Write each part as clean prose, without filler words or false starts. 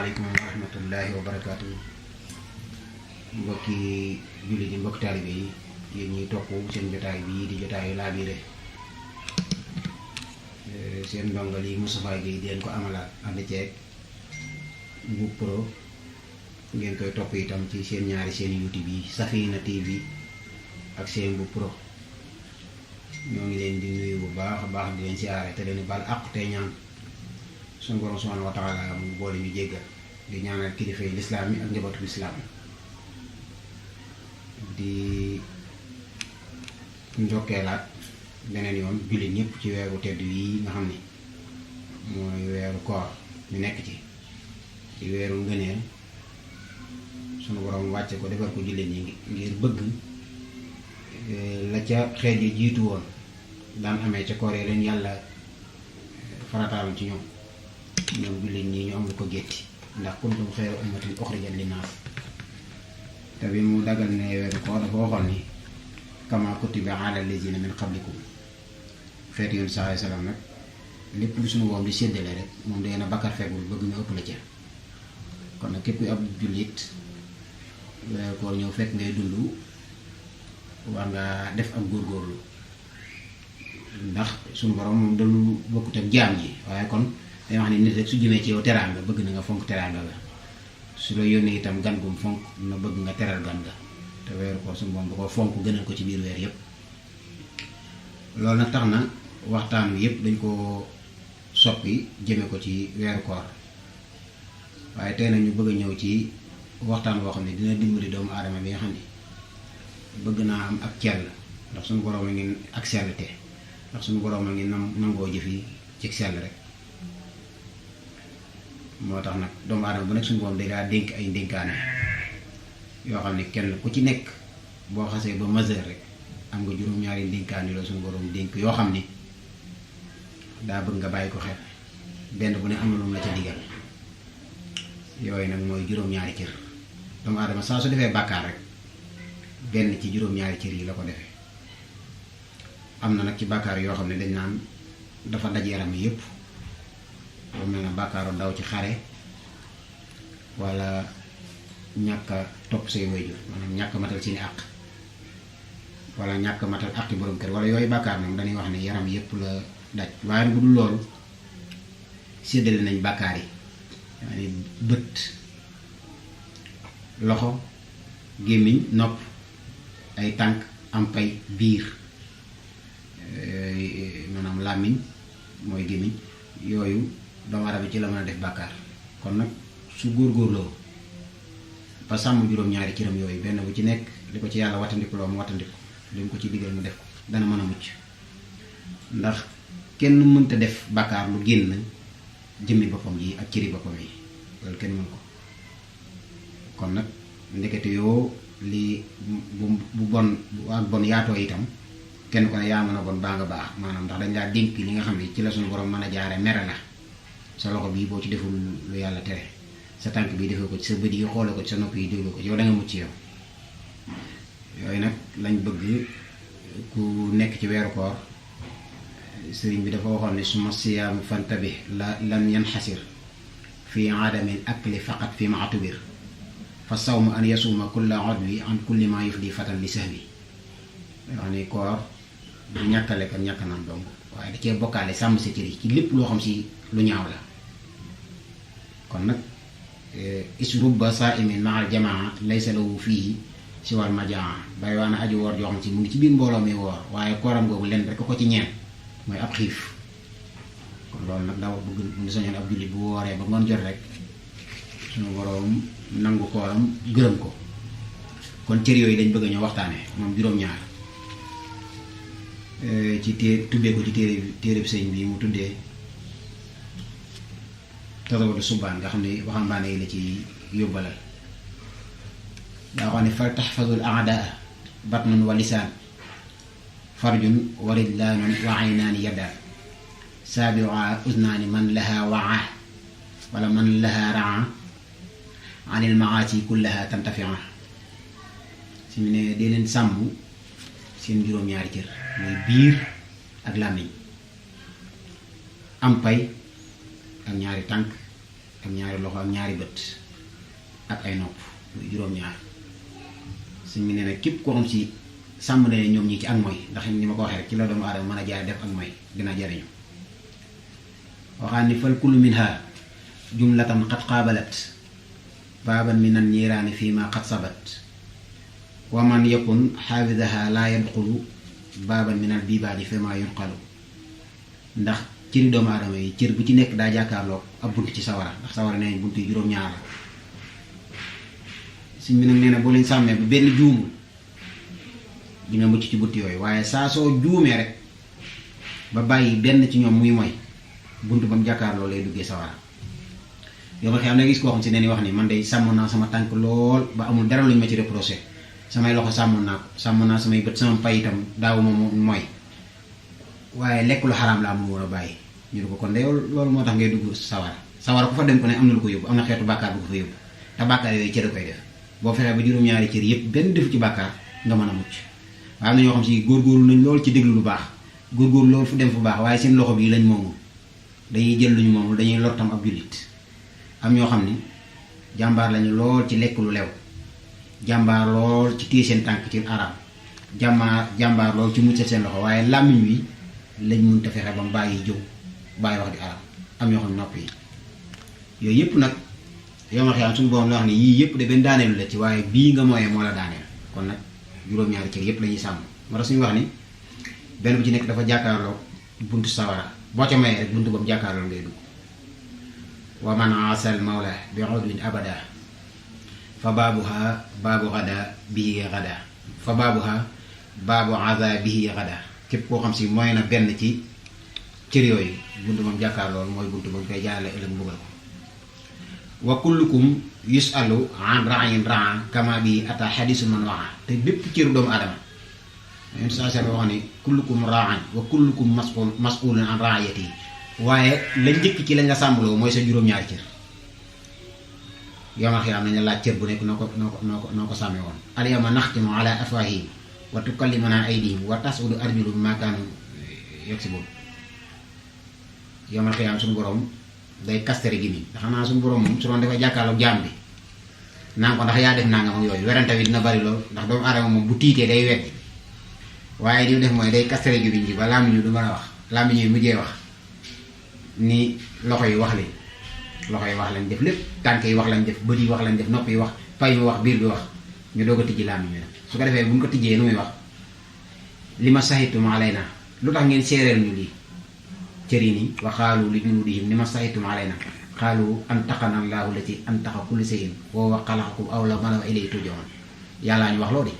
asalaamaaleykum wa rahmatullahi wa barakaatu. Mbokki jullit yi, mbokki taalibe yi, yéen ñuy topp seen jotaay bii di jotaayu Laabire. Seen ndongal yi Moustapha Guèye di leen ko amalaat ànd ceeg Mbour Pro. Ngeen koy topp itam ci seen ñaari seen YouTube yi Safina TV ak seen Mbour Pro. ñoo ngi leen di nuyu bu baax a baax di leen siyaare te leen baal àq tey ñaan suñu borom subhanahu wa taala mu boole ñu jéggal di ñaanal kilifa yi lislaam yi ak njabootu lislaam di njokkeelaat beneen yoon jullit ñëpp ci weeru tedd yi nga xam ni mooy weeru koor ñu nekk ci di weeru ngëneel suñu borom wàcce ko defar ko jullit ñi ngir bëgg la ca xeet yi jiitu woon daan amee ca koor yi leen yàlla farataaloon ci ñoom jullit ñi ñu am lu ko gétti ndax kuntum xayra ummatin uxrijat linnaas te bi mu dagal ne weeru koor dafa waxoon ni kama kutiba ala lazina min qablikum feet yoon sallallahu alayhi wasallam nag lépp lu suñu woom di séddale rek moom day na bakkar feegul bëgg ñu ëpp la ca kon nag képp kuy ab jullit weeru koor ñëw fekk ngay dund war nga def ak góorgóorlu ndax suñu borom moom dalu bokkut ak jaam yi waaye kon day wax ni nit rek su jëmee ci yow teraanga bëgg na nga fonk teraanga la su la yónnee itam gan gum fonk na bëgg nga teral gan ga te weeru ko suñu borom da ko fonk gënal ko ci biir weer yépp loolu nag tax na waxtaan wi yépp dañ ko soppi jëme ko ci weeru koor waaye tey nag ñu bëgg a ñëw ci waxtaan boo xam ne dina dimbali doomu aadama bi nga xam ne bëgg naa am ak cell ndax suñu borom a ngi ak sellte ndax suñu borom a ngi nangoo jëf yi ci sell rek moo tax nag doomu aadama bu nekk suñu borom day daa dénk ay dénkaane yoo xam ne kenn ku ci nekk boo xasee ba majeur rek am nga juróom-ñaari dénkaane la suñu borom dénk yoo xam ni daa bëgg nga bàyyi ko xel benn bu ne am na lu mu la ca digal yooyu nag mooy juróom-ñaari cër doomu aadama saa su defee bàkkaar rek benn ci juróom-ñaari cër yi la ko defee am na nag ci bàkkaar yoo xam ne dañ naan dafa daj yaram yi yépp lu mel na bàkkaaru ndaw ci xare wala ñàkk a topp say waajur maanaam ñàkk matal seeni àq wala ñàkk matal àqi borom kër wala yooyu bàkkaar moom dañuy wax ne yaram yépp la daj waaye bu dul loolu séddale nañ bàkkaar yi yaani bët loxo gémmiñ nopp ay tànk am pay biir maanaam làmmiñ mooy gémmiñ yooyu doomu aadama ci la mën a def bàkkaar kon nag su góorgóorloo ba sàmm juróom-ñaari cëram yooyu benn bu ci nekk li ko ci yàlla wattandiku loo mu wattandiku li mu ko ci digal mu def ko dana mën a mucc ndax kenn mënta def bàkkaar lu génn jëmmi boppam ji ak cëri boppam yi loolu kenn mën ko kon nag ndekete yoo li bu bon bu ak bon yaatoo itam kenn ko ne yaa mën a bon baa nga baax maanaam ndax dañ laa dénk li nga xam ne ci la suñu borom mën a jaare mere la sa loxo bii boo ci deful lu yàlla tere sa tànk bii defee ko ci sa bët yi xoole ko ci sa nopp yi déglu ko ci yow da nga mucc yow yooyu nag lañ bëgg ku nekk ci weeru koor sëriñ bi dafa waxoon ne suma siyaamu fantabi la lam yanxasir fi aadamin akli faqat fi ma atubir fa sawmu an yasuma kulla odwi an kulli ma yufdi fatan li sahbi wax ni koor du ñàkkale ko ñàkk naan donc waaye da cee bokkaale sàmm sa cër yi ci lépp loo xam si lu ñaaw la kon nag is rubba sa'imin ma'al jamaa laysa lahu fii si wal majaa bàyyi waa na aju woor joo xam si mu ngi ci biir mbooloo mi woor waaye kooram googu leen rek ko ci ñeen mooy ab xiif kon loolu nag daa bëgg ñu sañoon ab jullit bu wooree ba ngoon jot rek suñu boroom nangu kooram gërëm ko kon cër yooyu dañ bëgg a ñëw waxtaane moom juróom-ñaar ci tuddee ko ci téere bi sëñ bi mu tuddee tasawadu subaan nga xam ne waxambaane yi la ci yóbbalal daa wax ne fal taxfazul aadaa batnun wa lisaan farjun wa rijlaanun wa aynaani yaddaan saabiuha usnaani man laha waa wala man laha raa anil maasi kullaha tantafia si mu ne dee leen sàmm seen juróom-ñaari cër muy biir ak làmmiñ am pay ak ñaari tànk ak ñaari loxo ak ñaari bët ak ay nopp muy juróom-ñaar suñ mi nee na képp koo xam si sàmm ne ñoom ñi ci ak mooy ndax ni ma ko waxee rek ci la doomu aadama mën a jaare def ak mooy dina jariñu waxaan ni fal kullu minha jumlatan qad qaabalat baaban min an niiraani fii ma qad sabat wa man yakun xaafidaha laa yadxulu baaban min al biibaani fi ma yunqalu ndax cëri doomu aadama yi cër bu ci nekk daa jàkkaarloo ab bunt ci sawara ndax sawara nee nañ bunt yi juróom-ñaar la suñ mi nag nee na boo leen sàmmee bu benn juumul di nga mucc ci bunt yooyu waaye saa soo juumee rek ba bàyyi benn ci ñoom muy moy bunt ba mu jàkkaarloo lay duggee sawara yow ma xam ne gis koo xam si ne ni wax ni man day sàmm naa sama tànk lool ba amul dara luñ ma ci reproché samay loxo sàmm naa ko sàmm naa samay bët sama pay itam daaw ma mooy waaye lekk lu xaraam la am lu war a bàyyi ñu ne ko kon de loolu moo tax ngay dugg sawara ku fa dem ko ne am na lu ko yóbbu am na xeetu bàkkaar bu ko fa yóbbu te bàkkaar yooyu cër koy def boo fexee ba juróom-ñaari cër yëpp benn defu ci bàkkaar nga mën a mucc waaye am na ñoo xam si góorgóorlu nañ lool ci déglu lu baax góorgóorlu lool fu dem fu baax waaye seen loxo bii lañ moomul dañuy jël luñu moomul dañuy lor tam ab jullit am ñoo xam ni jàmbaar lañu lool ci lekk lu lew jàmbaar lool ci téye seen tànk ci araam jàmbaar lool ci mucc seen loxo waaye làmmiñ wi lañ mun te fexe ba mu bàyyi jëw bàyyi wax di araam am ñoo xam ne nopp yi yooyu yëpp nag yow ma xiyam suñu borom la wax ni yii yëpp de benn daaneelu la ci waaye bii nga mooyee moo la daaneel kon nag juróom-ñaari cër yëpp la ñuy sàmm moo tax suñu wax ni benn bu ci nekk dafa jàkkaarloo buntu sawara boo ca mayee rek buntu boobu jàkkaarloo ngay dugg wa man asal mawla bi udwin abada fa baabuha baabu gada bihi gada fa baabuha baabu aza bihi gada képp koo xam si mooy na benn ci cër yooyu buntu moom jàkkaarloo mooy buntu ba koy jaarale ëllëg mbugal ko wa kullukum yusalu an ra'in ra'a kama bi ata hadisu man waxa te bépp cëru doomu adama yéen saa seetlu wax ni kullukum ra'an wa kullukum mas'ulun an ra'iyati waaye la njëkk ci lañ la sàmbaloo mooy sa juróom-ñaari cër yow ma xiyaam nañ la laaj cër bu nekk noo ko sàmmee woon al yawma naxtimu ala afwahihim wa tukallimuna aydihim wa tas'udu arjuluhum ma kaanu yaksibun yow ma xiyaam suñu borom day kastere gi nii ndax xam naa suñu borom moom su doon dafa jàkkaarloog jaam bi naan ko ndax yaa def nangam ak yooyu werante wi dina bari lool ndax doomu aadama moom bu tiitee day weddi waaye li mu def mooy day kastere gi bi ba làmmiñ ñu du mën a wax làmmiñ ñu mujjee wax ni loxo yi wax lañ def lépp tànk yi wax lañ def bët yi wax lañ def nopp yi wax pay mi wax biir bi wax ñu doog a tijji làmmiñ ñu su ko defee bu ñu ko tijjee nu muy wax li ma saxitum alayna lu tax ngeen séeréel ñu lii cër yi nii wa xaalu li junuudihim li ma saxitum alayna xaalu antaqana allaahu lati antaqa kulli shay'in wa huwa xalaqakum awwala wa ilayhi turja'uun yàllaa ñu wax loo de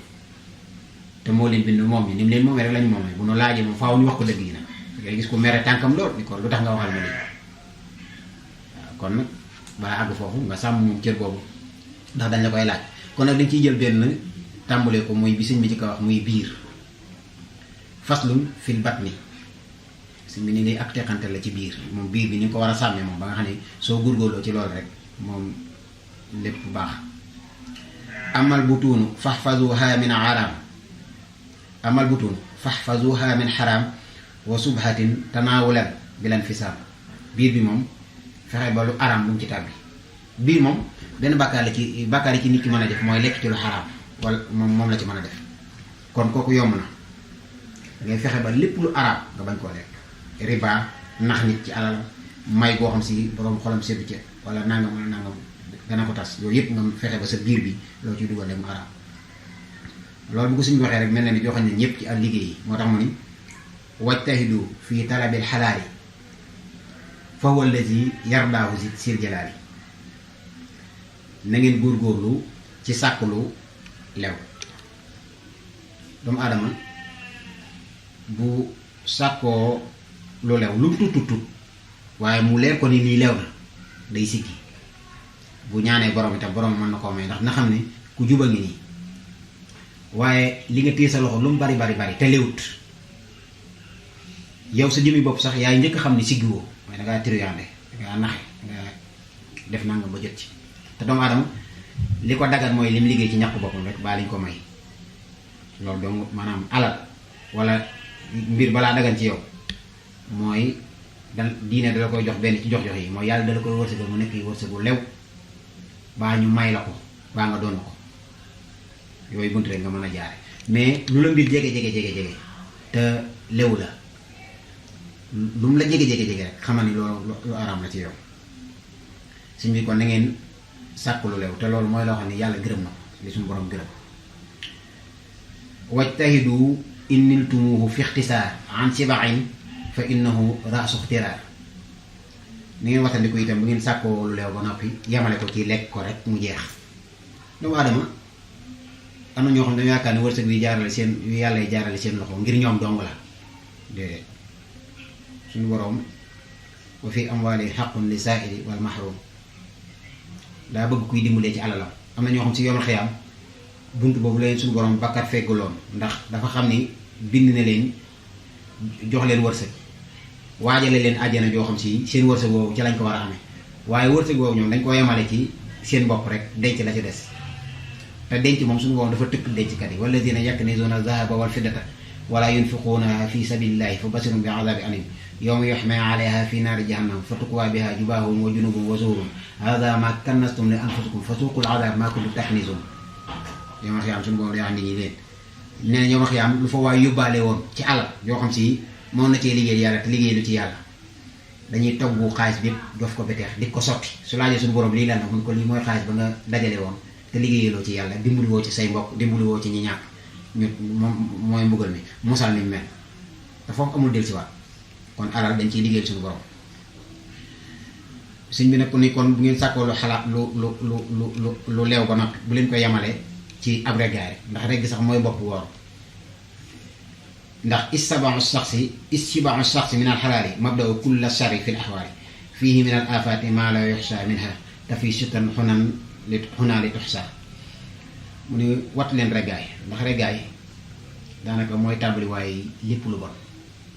te moo leen bind moom yi ni mu leen moomee rek lañu moomee bu nu laajee moom faaw ñu wax ko dëgg yi nag ngay gis ko mere tànkam lool ni ko lu tax nga waxal ma lii waaw kon nag balaa àgg foofu nga sàmm moom cër boobu ndax dañ la koy laaj kon nag dañ ciy jël benn tàmbalee ko muy bi sëñ bi ci ko wax muy biir faslun fil batni sëñ bi ni lay ak teqante la ci biir moom biir bi ni nga ko war a sàmmee moom ba nga xam ne soo góorgóorloo ci loolu rek moom lépp baax amal butuunu fahfazuha min haram amal butuunu fahfazuha min haram wa subhatin tanaawulan bilan fisaam biir bi moom fexe ba lu araam bu mu ci tàbbi biir moom benn bàkkaar yi ci nit ki mën a def mooy lekk ci lu xaraam wala moom la ci mën a def kon kooku yomb na ngay fexe ba lépp lu araam nga bañ koo lekk riba nax nit ci alal may goo xam si borom xolam seddu ci wala nangam wala nangam dana ko tas yooyu yëpp nga fexe ba sa biir bi loo ciy dugal mu araam loolu bu ko suñu waxee rek mel na ni joxoñ ne ñëpp ci ak liggéey yi moo tax mu ni wajtahidu fi talabil xalaali fa huwa allazi yardaahu sil jalaali na ngeen góorgóorlu ci sàkk lu lew doomu aadama bu sàkkoo lu lew lu tut waaye mu leer ko ni lii lew na day siggi bu ñaanee borom itam borom mën na koo may ndax na xam ne ku juba ngi nii waaye li nga téye sa loxo lu mu bari te lewut yow sa jëmmi bopp sax yaay njëkk xam ne siggiwoo waaye dangaa triande dangaa naxe dangaa def nangam ba jot ci te doomu aadama li ko dagat mooy lim liggéey ci ñàkk boppam rek baa liñ ko may loolu donc maanaam alal wala mbir balaa dagan ci yow mooy dan diine dala koy jox benn ci jox yi mooy yàlla dala koy wërsëgal mu nekk wërsëgu lew baa ñu may la ko baa nga doon ko yooyu bunt rek nga mën a jaare mais lu la mbir jege te lew la lu mu la jege rek xamal ni loolu lu araam la ci yow suñ bi kon na ngeen sàkk lu lew te loolu mooy loo xam ne yàlla gërëm na ko li suñu borom gërëm wajtahidu in niltumuhu fi ixtisaar an sibain fa innahu raasu ixtiraar ni ngeen waxtandiku itam bu ngeen sàkkoo lu leew ba noppi yamale ko ci lekk ko rek mu jeex doomu aadama am na ñoo xam ne dañu yaakaar ne wërsëg wi jaarale seen yu yàlla jaarale seen loxo ngir ñoom dong la déedéet suñu boroom wa fi amwaali xaqun li saaili wal mahrum daa bëgg kuy dimbalee ci alalam am na ñoo xam si yomal xiyaam bunt boobu leen suñu borom bakkat fegguloon ndax dafa xam ni bind na leen jox leen wërsëg waajale leen àjjana joo xam si seen wërsëg woowu ci lañ ko war a amee waaye wërsëg woowu ñoom dañ ko yemale ci seen bopp rek denc la ci des te denc moom suñu borom dafa tëkk denckat yi walladina yaknizuuna zahaba wal fiddata wala yunfiquunaha fi sabilillahi fa basirum bi azabi alim yawma yuhma alayha fi naari jahannam fa tukwaa biha jubaahum wa junubum wa zuhurum hada ma kannastum li anfusikum fa suuqul azab ma kuntum taxnizuun yow ma xiyaam suñu borom day wax nit ñi leen nee na yow ma xiyaam lu fa waay yóbbaale woon ci alal yoo xam si moom na cee liggéey yàlla te liggéey lu ci yàlla dañuy toggu xaalis bi dof ko beteex di ko sotti su laajee suñu borom lii lan la mun ko lii mooy xaalis ba nga dajale woon te liggéeyaloo ci yàlla dimbali woo ci say mbokk dimbali woo ci ñi ñàkk ñu moom mooy mbugal mi mosal mi mel te foofu amul del si waat kon alal dañ ciy liggéeyal suñu borom suñ bi nag ni kon bu ngeen sàkkoo lu xalaat lu leew ba noppi bu leen ko yemale ci ab reggaay rek ndax regg sax mooy bopp woor ndax istibaaxu saxsi min al xalaali mabdau kulla sharri fi l axwaali fiihi min al afaati maa la yuxsa minha te fii sittan xunaa li tuxsa mu ne wattu leen reggaay ndax reggaay daanaka mooy tàmbali waaye lépp lu bon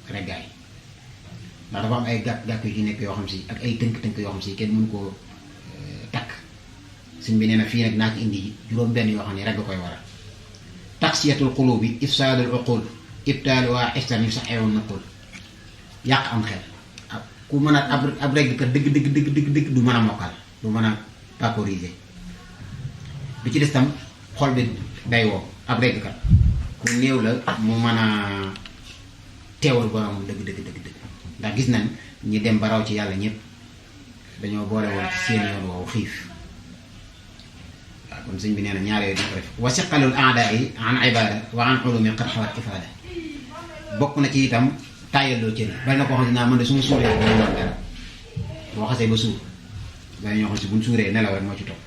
reggaay ndax dafa am ay gàkk yu ci nekk yoo xam si ak ay tënk-tënk yoo xam si kenn mënu koo takk sëñ bi nee na fii nag naa ci indi juróom benn yoo xam ne rek koy waral taksiyatul qulubi ifsaadul uqul ibtaaluwaa ihsan yu sax ewoon naqul yàq am xel ku mën a ab regg kat dëgg du mën a mokkal du mën a paporiser bi ci des tam xol bi day woo ab regg kat ku néew la mu mën a teewal boromam dëgg ndax gis nañ ñi dem ba raw ci yàlla ñëpp dañoo boole woon ci seen yoon woowu xiif waaw kon sëñ bi nee na ñaar yooyu di ko def wa siqalul aadaa yi an ibada wa an ulumi qad xawat ifaada bokk na ci itam tàyyalloo cër yi bari na koo xam ne naa mën de su ma suuree dana war dara boo xasee ba suur bari ñoo xam si buñ suuree nelaw rek moo ci topp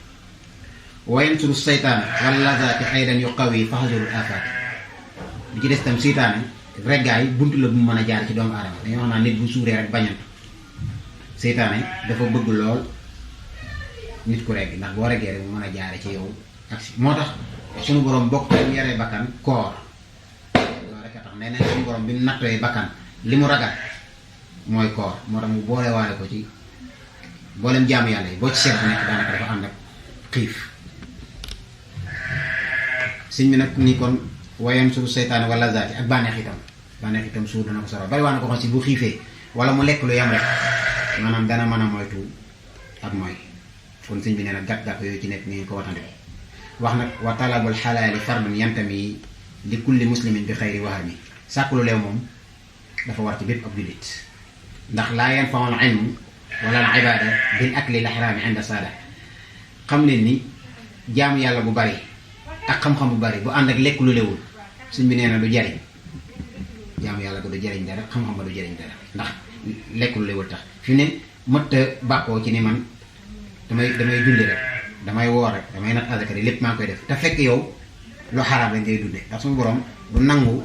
wayen suru seytaan wala lazaati aydan yu qaw yi faxasurul afaat bi ci des itam seytaane reggaay buntu la bu mu mën a jaar ci doomu aadama dañoo wax naa nit bu suuree rek bañant seytaane dafa bëgg lool nit ku regg ndax boo reggee rek mu mën a jaare ci yow ak si moo tax suñu borom bokk mu yaree bakkan koor loolu rek a tax nee na suñu borom bi mu nattooy bakkan li mu ragal mooy koor moo tax mu boole waale ko ci boolem jaamu yàlla yi boo ci seet bu nekk daanaka dafa ànd ak xiif sëñ bi nag ni kon wayam suuru seytaane wala zaati ak bànneex itam suur dana ko soro bari waa na ko xam si bu xiifee wala mu lekk lu yam rek maanaam dana mën a moytu ak mooy kon sëñ bi nee na gàtt-gàtt yooyu ci nekk ni ngeen ko watandiko wax nag wa talabul xalaali fardun yantami li kulli muslimin bi xayri wahami sàkk lu leew moom dafa war ci bépp ab jullit ndax laa yanfaul ilmu wala al ibada bil akli l ahraami inda saada xam leen ni jaamu yàlla bu bari ak xam-xam bu bari bu ànd ak lekk lu lewul suñ bi nee na du jariñ jaamu yàlla ko du jariñ dara xam-xam ba du jariñ dara ndax lekk lu lewul tax fi ne mëtta bàkkoo ci ni man damay julli rek damay woor rek damay nat azaka lépp maa ngi koy def te fekk yow lu xaraam rek ngay dunde ndax suñu borom du nangu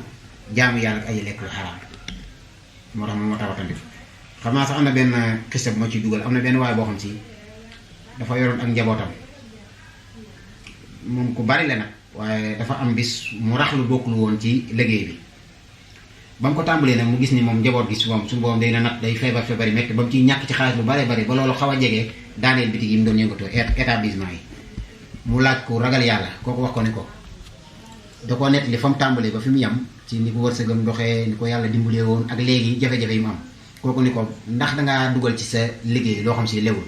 jaamu yàlla ak ay lekk lu xaraam moo tax moom moo tax watandi xam naa sax am na benn xista bu ma ciy dugal am na benn waaye boo xam si dafa yoroon ak njabootam moom ku bari la nag waaye dafa am bis mu rax lu bokkul woon ci liggéey bi ba mu ko tàmbalee nag mu gis ni moom njaboot gi su moom suñu boobu day na nat day feebari metti ba mu ciy ñàkk ci xaalis lu bari ba loolu xaw a jege daaneel bitig yi mu doon yëngatoo établissement yi mu laaj ko ragal yàlla kooku wax ko ni ko da koo nettali fa mu tàmbalee ba fi mu yam ci ni ko wërsëgam doxee ni ko yàlla dimbalee woon ak léegi jafe-jafe yi mu am kooku ni ko ndax dangaa dugal ci sa liggéey loo xam si lewul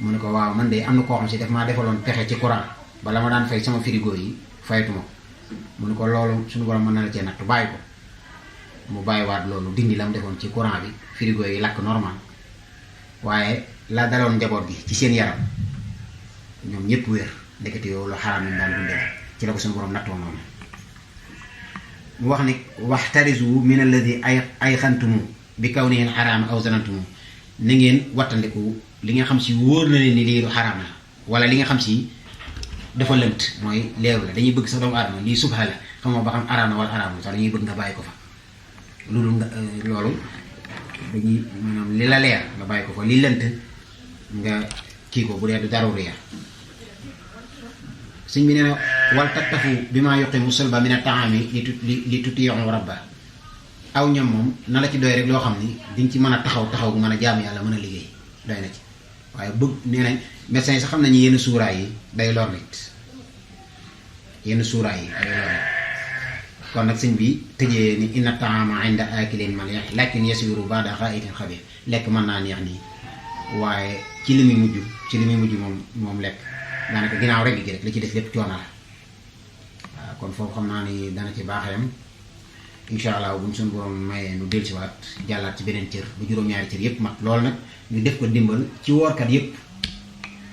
mu ne ko waaw man de am na koo xam si daf maa defaloon pexe ci courant bala ma daan fay sama frigo yi faytuma ko mu ne ko loolu suñu borom mën na la cee natt bàyyi ko mu bàyyiwaat loolu dindi la mu defoon ci courant bi frigo yi lakk normal waaye la daloon njaboot gi ci seen yaram ñoom ñëpp wér ndekete yow lu xaraam nañ daan dundee ci la ko suñu borom nattoo noonu mu wax ni waxtarisu min alladi ay xantumu bi kaw niheen xaraam aw zanantumu ni ngeen wattandiku li nga xam si wóor na leen ni lii lu xaraam la wala li nga xam si dafa lënt mooy leeru la dañuy bëgg sax doomu aadama lii subha la xamoo ba xam araam na wala araam sax dañuy bëgg nga bàyyi ko fa loolu nga loolu dañuy maanaam li la leer nga bàyyi ko fa li lënt nga kii ko bu dee du daruriya sëñ bi nee na wal tattafu bi maa yuqimu sulba min at-ta'ami li tuti'u rabba aw ñam moom na la ci doy rek loo xam ni diñ ci mën a taxaw bu mën a jaamu yàlla mën a liggéey doy na ci waaye bëgg nee nañ médecins yi sax xam nañu yenn suuraay yi day lor nit yenn suuraay yi day lor nit kon nag sëñ bi tëjee ni inna ta'ama 'inda akilin malih lakin yasiru ba'da xaa'itin xabir lekk mën naa neex nii waaye ci li muy mujj moom lekk daanaka ginnaaw rek gi rek li ci des lépp coono la waaw kon foofu xam naa ni dana ci baaxeem incha allah buñ suñu borom mayee nu dellusiwaat jàllaat ci beneen cër bu juróom-ñaari cër yépp mat loolu nag ñu def ko dimbal ci woorkat yépp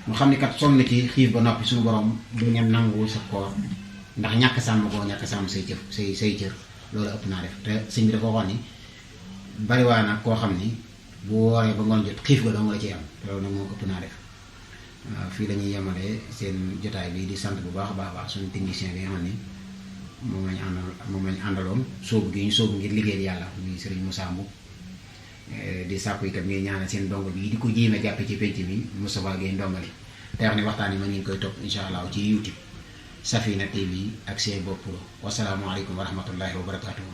ñu xam ne kat sonn na ci xiif ba noppi suñu borom du ngeen nangu sa koor ndax ñàkk sàmm koo ñàkk sàmm say jëf say cër loolu ëpp naa def te sëñ bi dafa waxoon ni bariwaa nag koo xam ni bu wooree ba ngoon jot xiif ga doo nga la ci am te loolu nag moo ëpp naa def waaw fii la ñuy yemalee seen jotaay bi di sant bu baax a baax suñu technicien bi nga xam ni moom lañu àndaloon sóobu gi ñu sóobu ngir liggéeyal yàlla muy Serigne Moussa Mboup di sàkku itam ngay ñaanal seen ndongo bi di ko jéeme jàppe ci penc bi Moustapha Gueye ndongali te wax ni waxtaan yi ma ngi koy topp insha allah ci YouTube Safina TV ak seen bopp wasalaamualeykum wa rahmatullahi wa barakatuhu